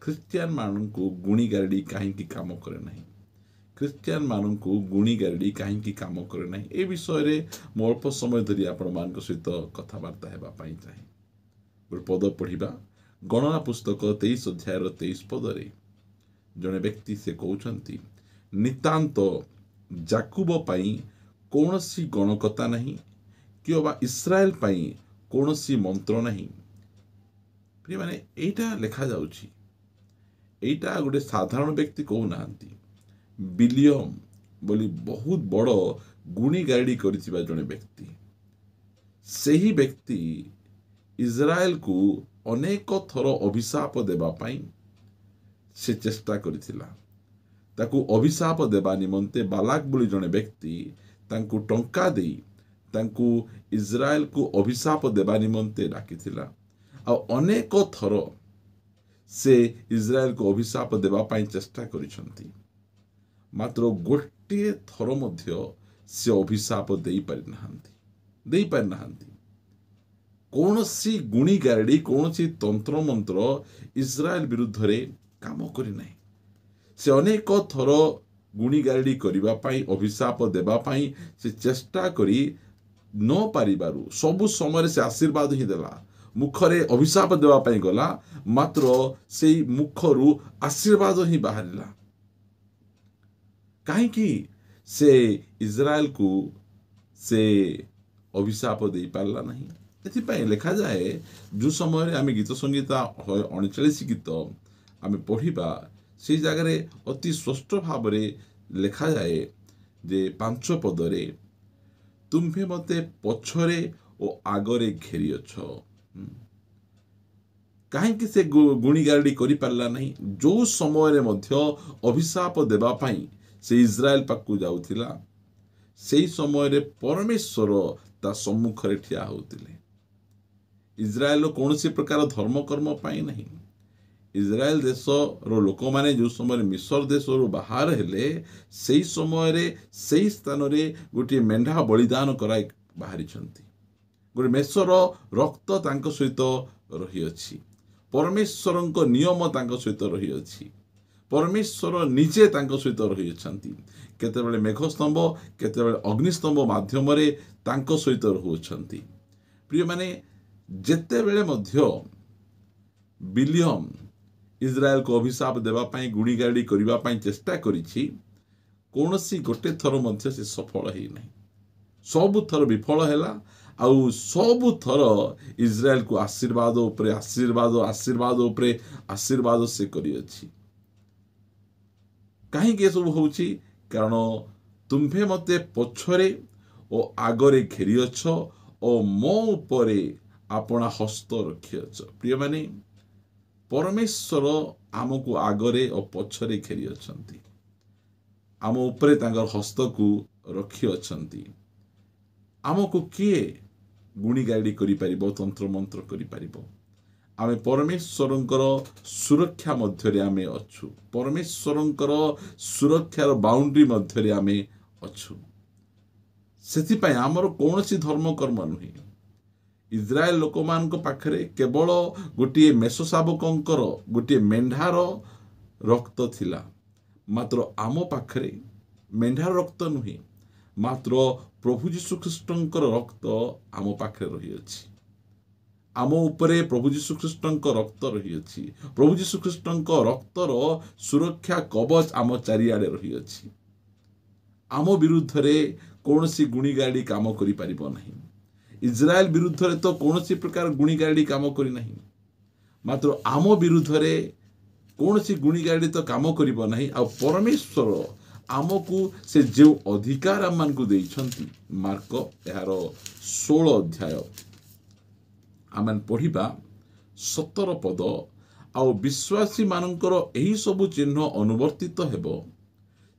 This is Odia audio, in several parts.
ଖ୍ରୀଷ୍ଟିଆନମାନଙ୍କୁ ଗୁଣିଗାରେଡ଼ି କାହିଁକି କାମ କରେ ନାହିଁ, ଖ୍ରୀଷ୍ଟିଆନମାନଙ୍କୁ ଗୁଣିଗାରେଡ଼ି କାହିଁକି କାମ କରେ ନାହିଁ, ଏ ବିଷୟରେ ମୁଁ ଅଳ୍ପ ସମୟ ଧରି ଆପଣମାନଙ୍କ ସହିତ କଥାବାର୍ତ୍ତା ହେବା ପାଇଁ ଚାହେଁ। ଗୋଟେ ପଦ ପଢ଼ିବା, ଗଣନା ପୁସ୍ତକ 23 ଅଧ୍ୟାୟର 23 ପଦରେ ଜଣେ ବ୍ୟକ୍ତି ସେ କହୁଛନ୍ତି, ନିତାନ୍ତ ଯାକୁବ ପାଇଁ କୌଣସି ଗଣକତା ନାହିଁ କିମ୍ବା ଇସ୍ରାଏଲ ପାଇଁ କୌଣସି ମନ୍ତ୍ର ନାହିଁ। ପ୍ରିୟମାନେ, ଏଇଟା ଲେଖାଯାଉଛି, ଏଇଟା ଗୋଟେ ସାଧାରଣ ବ୍ୟକ୍ତି କହୁନାହାନ୍ତି, ବିଲିୟମ ବୋଲି ବହୁତ ବଡ଼ ଗୁଣିଗାରେଡ଼ି କରିଥିବା ଜଣେ ବ୍ୟକ୍ତି। ସେହି ବ୍ୟକ୍ତି ଇସ୍ରାଏଲକୁ ଅନେକ ଥର ଅଭିଶାପ ଦେବା ପାଇଁ ସେ ଚେଷ୍ଟା କରିଥିଲା। ତାକୁ ଅଭିଶାପ ଦେବା ନିମନ୍ତେ ବାଲାକ ବୋଲି ଜଣେ ବ୍ୟକ୍ତି ତାଙ୍କୁ ଟଙ୍କା ଦେଇ ତାଙ୍କୁ ଇସ୍ରାଏଲକୁ ଅଭିଶାପ ଦେବା ନିମନ୍ତେ ଡାକିଥିଲା। ଆଉ ଅନେକ ଥର ସେ ଇସ୍ରାଏଲକୁ ଅଭିଶାପ ଦେବା ପାଇଁ ଚେଷ୍ଟା କରିଛନ୍ତି, ମାତ୍ର ଗୋଟିଏ ଥର ମଧ୍ୟ ସେ ଅଭିଶାପ ଦେଇପାରିନାହାନ୍ତି। କୌଣସି ଗୁଣିଗାରେଡ଼ି, କୌଣସି ତନ୍ତ୍ରମନ୍ତ୍ର ଇସ୍ରାଏଲ ବିରୁଦ୍ଧରେ କାମ କରିନାହିଁ। ସେ ଅନେକ ଥର ଗୁଣିଗାରେଡ଼ି କରିବା ପାଇଁ, ଅଭିଶାପ ଦେବା ପାଇଁ ସେ ଚେଷ୍ଟା କରି ନ ପାରିବାରୁ ସବୁ ସମୟରେ ସେ ଆଶୀର୍ବାଦ ହିଁ ଦେଲା। ମୁଖରେ ଅଭିଶାପ ଦେବା ପାଇଁ ଗଲା, ମାତ୍ର ସେଇ ମୁଖରୁ ଆଶୀର୍ବାଦ ହିଁ ବାହାରିଲା। କାହିଁକି ସେ ଇସ୍ରାଏଲକୁ ସେ ଅଭିଶାପ ଦେଇପାରିଲା ନାହିଁ? ଏଥିପାଇଁ ଲେଖାଯାଏ, ଯେଉଁ ସମୟରେ ଆମେ ଗୀତ ସଂହିତା 39 ଗୀତ ଆମେ ପଢ଼ିବା, ସେଇ ଜାଗାରେ ଅତି ସ୍ପଷ୍ଟ ଭାବରେ ଲେଖାଯାଏ ଯେ 5 ପଦରେ, ତୁମ୍ଭେ ମୋତେ ପଛରେ ଓ ଆଗରେ ଘେରିଅଛ। କାହିଁକି ସେ ଗୁଣିଗାରେଡ଼ି କରିପାରିଲା ନାହିଁ? ଯେଉଁ ସମୟରେ ମଧ୍ୟ ଅଭିଶାପ ଦେବା ପାଇଁ ସେ ଇସ୍ରାଏଲ ପାଖକୁ ଯାଉଥିଲା, ସେଇ ସମୟରେ ପରମେଶ୍ୱର ତା ସମ୍ମୁଖରେ ଠିଆ ହେଉଥିଲେ। ଇସ୍ରାଏଲର କୌଣସି ପ୍ରକାର ଧର୍ମକର୍ମ ପାଇଁ ନାହିଁ। ଇସ୍ରାଏଲ ଦେଶର ଲୋକମାନେ ଯେଉଁ ସମୟରେ ମିଶର ଦେଶରୁ ବାହାର ହେଲେ, ସେଇ ସମୟରେ ସେଇ ସ୍ଥାନରେ ଗୋଟିଏ ମେଣ୍ଢା ବଳିଦାନ କରାଇ ବାହାରିଛନ୍ତି। ଗୋଟେ ମେଷର ରକ୍ତ ତାଙ୍କ ସହିତ ରହିଅଛି, ପରମେଶ୍ୱରଙ୍କ ନିୟମ ତାଙ୍କ ସହିତ ରହିଅଛି, ପରମେଶ୍ୱର ନିଜେ ତାଙ୍କ ସହିତ ରହିଅଛନ୍ତି। କେତେବେଳେ ମେଘସ୍ତମ୍ଭ, କେତେବେଳେ ଅଗ୍ନିସ୍ତମ୍ଭ ମାଧ୍ୟମରେ ତାଙ୍କ ସହିତ ରହୁଅଛନ୍ତି। ପ୍ରିୟମାନେ, ଯେତେବେଳେ ମଧ୍ୟ ବିଲିୟମ ଇସ୍ରାଏଲକୁ ଅଭିଶାପ ଦେବା ପାଇଁ, ଗୁଣିଗାରେଡ଼ି କରିବା ପାଇଁ ଚେଷ୍ଟା କରିଛି, କୌଣସି ଗୋଟେ ଥର ମଧ୍ୟ ସେ ସଫଳ ହେଇନାହିଁ। ସବୁଥର ବିଫଳ ହେଲା, ଆଉ ସବୁଥର ଇସ୍ରାଏଲକୁ ଆଶୀର୍ବାଦ ଉପରେ ଆଶୀର୍ବାଦ, ଆଶୀର୍ବାଦ ଉପରେ ଆଶୀର୍ବାଦ ସେ କରିଅଛି। କାହିଁକି ଏସବୁ ହେଉଛି? କାରଣ ତୁମ୍ଭେ ମୋତେ ପଛରେ ଓ ଆଗରେ ଘେରିଅଛ ଓ ମୋ ଉପରେ ଆପଣା ହସ୍ତ ରଖିଅଛ। ପ୍ରିୟମାନେ, ପରମେଶ୍ୱର ଆମକୁ ଆଗରେ ଓ ପଛରେ ଘେରିଅଛନ୍ତି, ଆମ ଉପରେ ତାଙ୍କର ହସ୍ତକୁ ରଖିଅଛନ୍ତି। ଆମକୁ କିଏ ଗୁଣିଗାରେଡ଼ି କରିପାରିବ, ତନ୍ତ୍ରମନ୍ତ୍ର କରିପାରିବ? ଆମେ ପରମେଶ୍ୱରଙ୍କର ସୁରକ୍ଷା ମଧ୍ୟରେ ଆମେ ଅଛୁ, ପରମେଶ୍ୱରଙ୍କର ସୁରକ୍ଷାର ବାଉଣ୍ଡ୍ରି ମଧ୍ୟରେ ଆମେ ଅଛୁ। ସେଥିପାଇଁ ଆମର କୌଣସି ଧର୍ମକର୍ମ ନୁହେଁ। ଇସ୍ରାଏଲ ଲୋକମାନଙ୍କ ପାଖରେ କେବଳ ଗୋଟିଏ ମେଷ ଶାବକଙ୍କର, ଗୋଟିଏ ମେଣ୍ଢାର ରକ୍ତ ଥିଲା, ମାତ୍ର ଆମ ପାଖରେ ମେଣ୍ଢାର ରକ୍ତ ନୁହେଁ, ମାତ୍ର ପ୍ରଭୁ ଯୀଶୁଖ୍ରୀଷ୍ଟଙ୍କର ରକ୍ତ ଆମ ପାଖରେ ରହିଅଛି। ଆମ ଉପରେ ପ୍ରଭୁ ଯୀଶୁଖ୍ରୀଷ୍ଟଙ୍କ ରକ୍ତ ରହିଅଛି। ପ୍ରଭୁ ଯୀଶୁଖ୍ରୀଷ୍ଟଙ୍କ ରକ୍ତର ସୁରକ୍ଷା କବଚ ଆମ ଚାରିଆଡ଼େ ରହିଅଛି। ଆମ ବିରୁଦ୍ଧରେ କୌଣସି ଗୁଣିଗାରେଡ଼ି କାମ କରିପାରିବ ନାହିଁ। ଇସ୍ରାଏଲ ବିରୁଦ୍ଧରେ ତ କୌଣସି ପ୍ରକାର ଗୁଣିଗାରେଡ଼ି କାମ କରିନାହିଁ, ମାତ୍ର ଆମ ବିରୁଦ୍ଧରେ କୌଣସି ଗୁଣିଗାରେଡ଼ି ତ କାମ କରିବ ନାହିଁ। ଆଉ ପରମେଶ୍ୱର ଆମକୁ ସେ ଯେଉଁ ଅଧିକାର ଆମମାନଙ୍କୁ ଦେଇଛନ୍ତି, ମାର୍କ ଏହାର 16 ଅଧ୍ୟାୟ ଆମେ ପଢ଼ିବା 17 ପଦ, ଆଉ ବିଶ୍ୱାସୀମାନଙ୍କର ଏହି ସବୁ ଚିହ୍ନ ଅନୁବର୍ତ୍ତିତ ହେବ,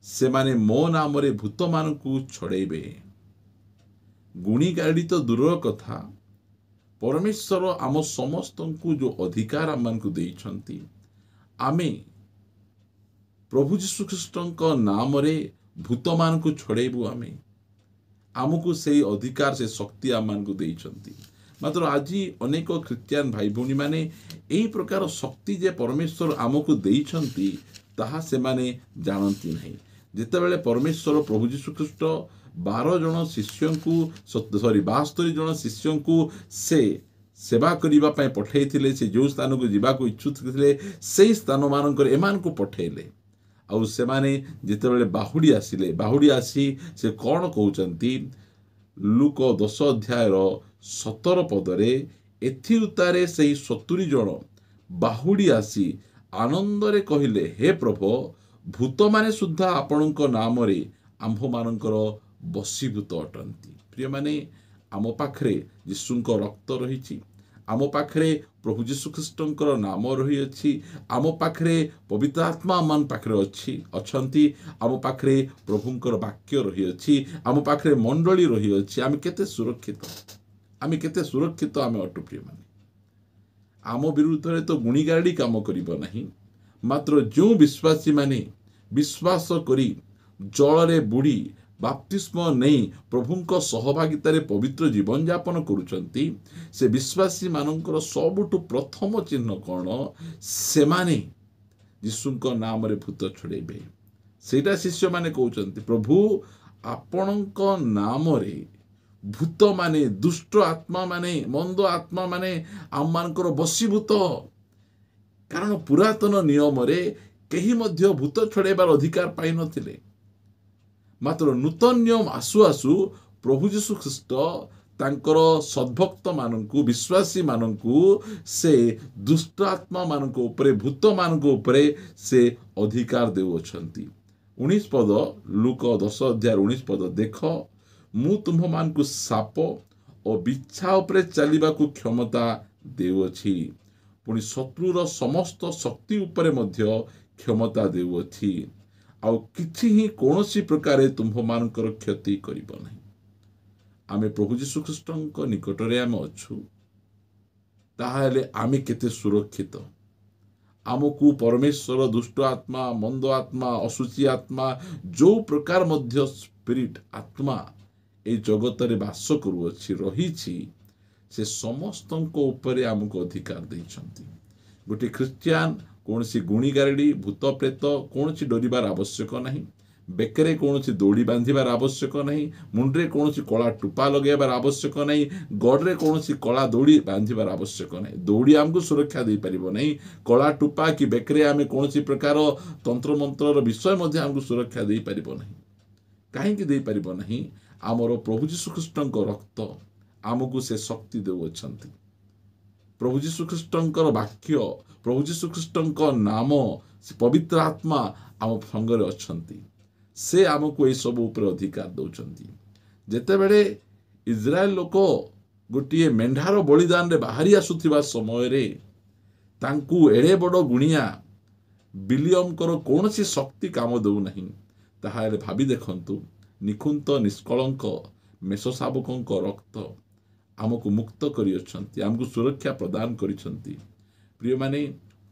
ସେମାନେ ମୋ ନାମରେ ଭୂତମାନଙ୍କୁ ଛଡ଼େଇବେ। ଗୁଣିଗାରେଡ଼ି ତ ଦୂରର କଥା, ପରମେଶ୍ୱର ଆମ ସମସ୍ତଙ୍କୁ ଯେଉଁ ଅଧିକାର ଆମମାନଙ୍କୁ ଦେଇଛନ୍ତି, ଆମେ ପ୍ରଭୁ ଯୀଶୁଖ୍ରୀଷ୍ଟଙ୍କ ନାମରେ ଭୂତମାନଙ୍କୁ ଛଡ଼େଇବୁ। ଆମେ ଆମକୁ ସେଇ ଅଧିକାର, ସେ ଶକ୍ତି ଆମମାନଙ୍କୁ ଦେଇଛନ୍ତି। ମାତ୍ର ଆଜି ଅନେକ ଖ୍ରୀଷ୍ଟିଆନ ଭାଇ ଭଉଣୀମାନେ ଏହି ପ୍ରକାର ଶକ୍ତି ଯେ ପରମେଶ୍ୱର ଆମକୁ ଦେଇଛନ୍ତି ତାହା ସେମାନେ ଜାଣନ୍ତି ନାହିଁ। ଯେତେବେଳେ ପରମେଶ୍ୱର ପ୍ରଭୁ ଯୀଶୁଖ୍ରୀଷ୍ଟ 12 ଜଣ ଶିଷ୍ୟଙ୍କୁ, 72 ଜଣ ଶିଷ୍ୟଙ୍କୁ ସେ ସେବା କରିବା ପାଇଁ ପଠାଇଥିଲେ, ସେ ଯେଉଁ ସ୍ଥାନକୁ ଯିବାକୁ ଇଚ୍ଛୁକ ଥିଲେ ସେଇ ସ୍ଥାନମାନଙ୍କରେ ଏମାନଙ୍କୁ ପଠାଇଲେ। ଆଉ ସେମାନେ ଯେତେବେଳେ ବାହୁଡ଼ି ଆସିଲେ, ବାହୁଡ଼ି ଆସି ସେ କ'ଣ କହୁଛନ୍ତି, ଲୁକ 10 ଅଧ୍ୟାୟର 17 ପଦରେ, ଏଥିଉତ୍ତାରେ ସେହି 70 ଜଣ ବାହୁଡ଼ି ଆସି ଆନନ୍ଦରେ କହିଲେ, ହେ ପ୍ରଭୁ, ଭୂତମାନେ ସୁଦ୍ଧା ଆପଣଙ୍କ ନାମରେ ଆମ୍ଭମାନଙ୍କର ବଶୀଭୂତ ଅଟନ୍ତି। ପ୍ରିୟମାନେ, ଆମ ପାଖରେ ଯୀଶୁଙ୍କ ରକ୍ତ ରହିଛି, ଆମ ପାଖରେ ପ୍ରଭୁ ଯୀଶୁଖ୍ରୀଷ୍ଟଙ୍କର ନାମ ରହିଅଛି, ଆମ ପାଖରେ ପବିତ୍ର ଆତ୍ମା ଆମମାନଙ୍କ ପାଖରେ ଅଛନ୍ତି, ଆମ ପାଖରେ ପ୍ରଭୁଙ୍କର ବାକ୍ୟ ରହିଅଛି, ଆମ ପାଖରେ ମଣ୍ଡଳୀ ରହିଅଛି। ଆମେ କେତେ ସୁରକ୍ଷିତ, ଆମେ କେତେ ସୁରକ୍ଷିତ ଆମେ ଅଟୁ। ପ୍ରିୟମାନେ, ଆମ ବିରୁଦ୍ଧରେ ତ ଗୁଣିଗାରେଡ଼ି କାମ କରିବ ନାହିଁ, ମାତ୍ର ଯେଉଁ ବିଶ୍ୱାସୀମାନେ ବିଶ୍ୱାସ କରି ଜଳରେ ବୁଡ଼ି ବାପ୍ତିସ୍ମ ନେଇ ପ୍ରଭୁଙ୍କ ସହଭାଗିତାରେ ପବିତ୍ର ଜୀବନଯାପନ କରୁଛନ୍ତି, ସେ ବିଶ୍ୱାସୀମାନଙ୍କର ସବୁଠୁ ପ୍ରଥମ ଚିହ୍ନ କ'ଣ? ସେମାନେ ଯୀଶୁଙ୍କ ନାମରେ ଭୂତ ଛଡ଼େଇବେ। ସେଇଟା ଶିଷ୍ୟମାନେ କହୁଛନ୍ତି, ପ୍ରଭୁ ଆପଣଙ୍କ ନାମରେ ଭୂତମାନେ, ଦୁଷ୍ଟ ଆତ୍ମାମାନେ, ମନ୍ଦ ଆତ୍ମାମାନେ ଆମମାନଙ୍କର ବଶୀଭୂତ। କାରଣ ପୁରାତନ ନିୟମରେ କେହି ମଧ୍ୟ ଭୂତ ଛଡ଼େଇବାର ଅଧିକାର ପାଇନଥିଲେ। ମାତ୍ର ନୂତନ ନିୟମ ଆସୁ ଆସୁ ପ୍ରଭୁ ଯୀଶୁ ଖ୍ରୀଷ୍ଟ ତାଙ୍କର ସଦ୍ଭକ୍ତମାନଙ୍କୁ, ବିଶ୍ୱାସୀମାନଙ୍କୁ ସେ ଦୁଷ୍ଟ ଆତ୍ମାମାନଙ୍କ ଉପରେ, ଭୂତମାନଙ୍କ ଉପରେ ସେ ଅଧିକାର ଦେଉଅଛନ୍ତି। 19 ପଦ, ଲୁକ 10 ଅଧ୍ୟାୟ 19 ପଦ, ଦେଖ ମୁଁ ତୁମ୍ଭମାନଙ୍କୁ ସାପ ଓ ବିଛା ଉପରେ ଚାଲିବାକୁ କ୍ଷମତା ଦେଉଅଛି, ପୁଣି ଶତ୍ରୁର ସମସ୍ତ ଶକ୍ତି ଉପରେ ମଧ୍ୟ କ୍ଷମତା ଦେଉଅଛି, ଆଉ କିଛି ହିଁ କୌଣସି ପ୍ରକାରେ ତୁମ୍ଭମାନଙ୍କର କ୍ଷତି କରିବ ନାହିଁ। ଆମେ ପ୍ରଭୁ ଯୀଶୁଖ୍ରୀଷ୍ଟଙ୍କ ନିକଟରେ ଆମେ ଅଛୁ, ତାହେଲେ ଆମେ କେତେ ସୁରକ୍ଷିତ। ଆମକୁ ପରମେଶ୍ୱର ଦୁଷ୍ଟ ଆତ୍ମା, ମନ୍ଦ ଆତ୍ମା, ଅଶୁଚି ଆତ୍ମା, ଯେଉଁ ପ୍ରକାର ମଧ୍ୟ ସ୍ପିରିଟ୍ ଆତ୍ମା ଏ ଜଗତରେ ବାସ କରୁଅଛି, ରହିଛି, ସେ ସମସ୍ତଙ୍କ ଉପରେ ଆମକୁ ଅଧିକାର ଦେଇଛନ୍ତି। ଗୋଟିଏ ଖ୍ରୀଷ୍ଟିଆନ କୌଣସି ଗୁଣିଗାରେଡ଼ି, ଭୂତ ପ୍ରେତ କୌଣସି ଡରିବାର ଆବଶ୍ୟକ ନାହିଁ, ବେକରେ କୌଣସି ଦୌଡ଼ି ବାନ୍ଧିବାର ଆବଶ୍ୟକ ନାହିଁ, ମୁଣ୍ଡରେ କୌଣସି କଳା ଟୋପା ଲଗାଇବାର ଆବଶ୍ୟକ ନାହିଁ, ଗଡ଼ରେ କୌଣସି କଳା ଦୌଡ଼ି ବାନ୍ଧିବାର ଆବଶ୍ୟକ ନାହିଁ। ଦୌଡ଼ି ଆମକୁ ସୁରକ୍ଷା ଦେଇପାରିବ ନାହିଁ, କଳା ଟୋପା କି ବେକରେ ଆମେ କୌଣସି ପ୍ରକାର ତନ୍ତ୍ରମନ୍ତ୍ରର ବିଷୟ ମଧ୍ୟ ଆମକୁ ସୁରକ୍ଷା ଦେଇପାରିବ ନାହିଁ। କାହିଁକି ଦେଇପାରିବ ନାହିଁ? ଆମର ପ୍ରଭୁ ଯୀଶୁଖ୍ରୀଷ୍ଟଙ୍କ ରକ୍ତ ଆମକୁ ସେ ଶକ୍ତି ଦେଉଅଛନ୍ତି। ପ୍ରଭୁ ଯୀଶୁଖ୍ରୀଷ୍ଟଙ୍କର ବାକ୍ୟ, ପ୍ରଭୁ ଯୀଶୁଖ୍ରୀଷ୍ଟଙ୍କ ନାମ, ସେ ପବିତ୍ର ଆତ୍ମା ଆମ ସଙ୍ଗରେ ଅଛନ୍ତି। ସେ ଆମକୁ ଏସବୁ ଉପରେ ଅଧିକାର ଦେଉଛନ୍ତି। ଯେତେବେଳେ ଇସ୍ରାଏଲ ଲୋକ ଗୋଟିଏ ମେଣ୍ଢାର ବଳିଦାନରେ ବାହାରି ଆସୁଥିବା ସମୟରେ ତାଙ୍କୁ ଏଡ଼େ ବଡ଼ ଗୁଣିଆ ବିଲିୟମଙ୍କର କୌଣସି ଶକ୍ତି କାମ ଦେଉନାହିଁ, ତାହେଲେ ଭାବି ଦେଖନ୍ତୁ, ନିଖୁନ୍ତ ନିଷ୍କଳଙ୍କ ମେଷ ଶାବକଙ୍କ ରକ୍ତ ଆମକୁ ମୁକ୍ତ କରିଅଛନ୍ତି, ଆମକୁ ସୁରକ୍ଷା ପ୍ରଦାନ କରିଛନ୍ତି। ପ୍ରିୟମାନେ,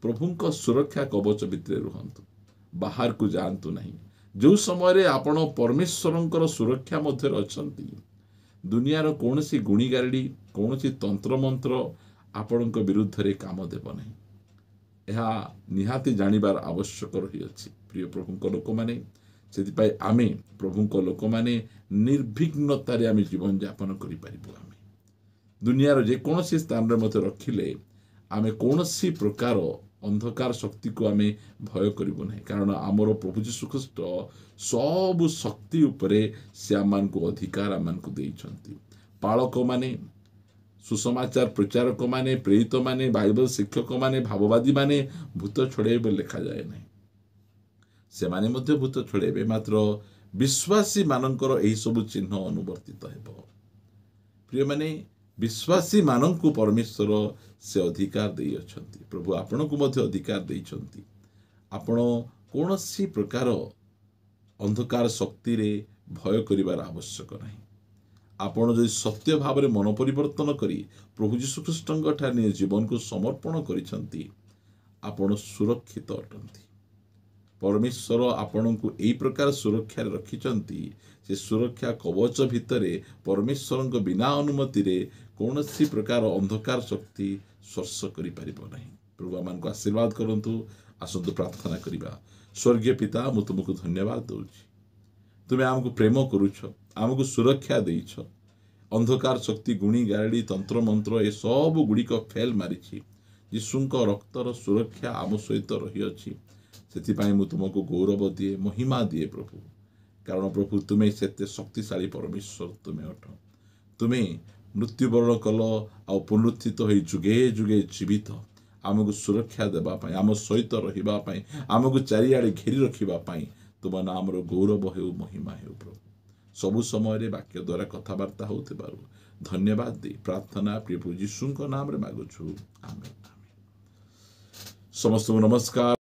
ପ୍ରଭୁଙ୍କ ସୁରକ୍ଷା କବଚ ଭିତରେ ରୁହନ୍ତୁ, ବାହାରକୁ ଯାଆନ୍ତୁ ନାହିଁ। ଯେଉଁ ସମୟରେ ଆପଣ ପରମେଶ୍ୱରଙ୍କର ସୁରକ୍ଷା ମଧ୍ୟରେ ଅଛନ୍ତି, ଦୁନିଆର କୌଣସି ଗୁଣିଗାରେଡ଼ି, କୌଣସି ତନ୍ତ୍ରମନ୍ତ୍ର ଆପଣଙ୍କ ବିରୁଦ୍ଧରେ କାମ ଦେବ ନାହିଁ। ଏହା ନିହାତି ଜାଣିବାର ଆବଶ୍ୟକ ରହିଅଛି ପ୍ରିୟ ପ୍ରଭୁଙ୍କ ଲୋକମାନେ। ସେଥିପାଇଁ ଆମେ ପ୍ରଭୁଙ୍କ ଲୋକମାନେ ନିର୍ବିଘ୍ନତାରେ ଆମେ ଜୀବନଯାପନ କରିପାରିବୁ। ଆମେ ଦୁନିଆର ଯେକୌଣସି ସ୍ଥାନରେ ମଧ୍ୟ ରଖିଲେ ଆମେ କୌଣସି ପ୍ରକାର ଅନ୍ଧକାର ଶକ୍ତିକୁ ଆମେ ଭୟ କରିବୁ ନାହିଁ, କାରଣ ଆମର ପ୍ରଭୁ ଯୀଶୁଖ୍ରୀଷ୍ଟ ସବୁ ଶକ୍ତି ଉପରେ ସେ ଆମମାନଙ୍କୁ ଅଧିକାର ଆମମାନଙ୍କୁ ଦେଇଛନ୍ତି। ପାଳକମାନେ, ସୁସମାଚାର ପ୍ରଚାରକମାନେ, ପ୍ରେରିତମାନେ, ବାଇବଲ ଶିକ୍ଷକମାନେ, ଭାବବାଦୀମାନେ ଭୂତ ଛଡ଼େଇବେ ବୋଲି ଲେଖାଯାଏ ନାହିଁ। ସେମାନେ ମଧ୍ୟ ଭୂତ ଛଡ଼େଇବେ, ମାତ୍ର ବିଶ୍ୱାସୀମାନଙ୍କର ଏହିସବୁ ଚିହ୍ନ ଅନୁବର୍ତ୍ତିତ ହେବ। ପ୍ରିୟମାନେ, ବିଶ୍ୱାସୀମାନଙ୍କୁ ପରମେଶ୍ୱର ସେ ଅଧିକାର ଦେଇଅଛନ୍ତି। ପ୍ରଭୁ ଆପଣଙ୍କୁ ମଧ୍ୟ ଅଧିକାର ଦେଇଛନ୍ତି। ଆପଣ କୌଣସି ପ୍ରକାର ଅନ୍ଧକାର ଶକ୍ତିରେ ଭୟ କରିବାର ଆବଶ୍ୟକ ନାହିଁ। ଆପଣ ଯଦି ସତ୍ୟ ଭାବରେ ମନ ପରିବର୍ତ୍ତନ କରି ପ୍ରଭୁ ଯୀଶୁଖ୍ରୀଷ୍ଟଙ୍କ ଠାରେ ନିଜ ଜୀବନକୁ ସମର୍ପଣ କରିଛନ୍ତି, ଆପଣ ସୁରକ୍ଷିତ ଅଟନ୍ତି। ପରମେଶ୍ୱର ଆପଣଙ୍କୁ ଏହି ପ୍ରକାର ସୁରକ୍ଷାରେ ରଖିଛନ୍ତି। ସେ ସୁରକ୍ଷା କବଚ ଭିତରେ ପରମେଶ୍ୱରଙ୍କ ବିନା ଅନୁମତିରେ କୌଣସି ପ୍ରକାର ଅନ୍ଧକାର ଶକ୍ତି ସ୍ପର୍ଶ କରିପାରିବ ନାହିଁ। ପ୍ରଭୁ ଆମମାନଙ୍କୁ ଆଶୀର୍ବାଦ କରନ୍ତୁ। ଆସନ୍ତୁ ପ୍ରାର୍ଥନା କରିବା। ସ୍ୱର୍ଗୀୟ ପିତା, ମୁଁ ତୁମକୁ ଧନ୍ୟବାଦ ଦେଉଛି। ତୁମେ ଆମକୁ ପ୍ରେମ କରୁଛ, ଆମକୁ ସୁରକ୍ଷା ଦେଇଛ। ଅନ୍ଧକାର ଶକ୍ତି, ଗୁଣି ଗାରେଡ଼ି, ତନ୍ତ୍ରମନ୍ତ୍ର ଏସବୁ ଗୁଡ଼ିକ ଫେଲ୍ ମାରିଛି। ଯୀଶୁଙ୍କ ରକ୍ତର ସୁରକ୍ଷା ଆମ ସହିତ ରହିଅଛି। ସେଥିପାଇଁ ମୁଁ ତୁମକୁ ଗୌରବ ଦିଏ, ମହିମା ଦିଏ ପ୍ରଭୁ। କାରଣ ପ୍ରଭୁ, ତୁମେ ସେତେ ଶକ୍ତିଶାଳୀ ପରମେଶ୍ୱର ତୁମେ ଅଟ। ତୁମେ ମୃତ୍ୟୁବରଣ କଲ ଆଉ ପୁନରୁତ୍ଥିତ ହୋଇ ଯୁଗେ ଯୁଗେ ଜୀବିତ, ଆମକୁ ସୁରକ୍ଷା ଦେବା ପାଇଁ, ଆମ ସହିତ ରହିବା ପାଇଁ, ଆମକୁ ଚାରିଆଡ଼େ ଘେରି ରଖିବା ପାଇଁ। ତୁମ ନାମର ଗୌରବ ହେଉ, ମହିମା ହେଉ ପ୍ରଭୁ। ସବୁ ସମୟରେ ବାକ୍ୟ ଦ୍ୱାରା କଥାବାର୍ତ୍ତା ହେଉଥିବାରୁ ଧନ୍ୟବାଦ ଦେଇ ପ୍ରାର୍ଥନା ପ୍ରିୟ ପ୍ରଭୁ ଯୀଶୁଙ୍କ ନାମରେ ମାଗୁଛୁ, ଆମେନ୍, ଆମେନ୍। ସମସ୍ତଙ୍କୁ ନମସ୍କାର।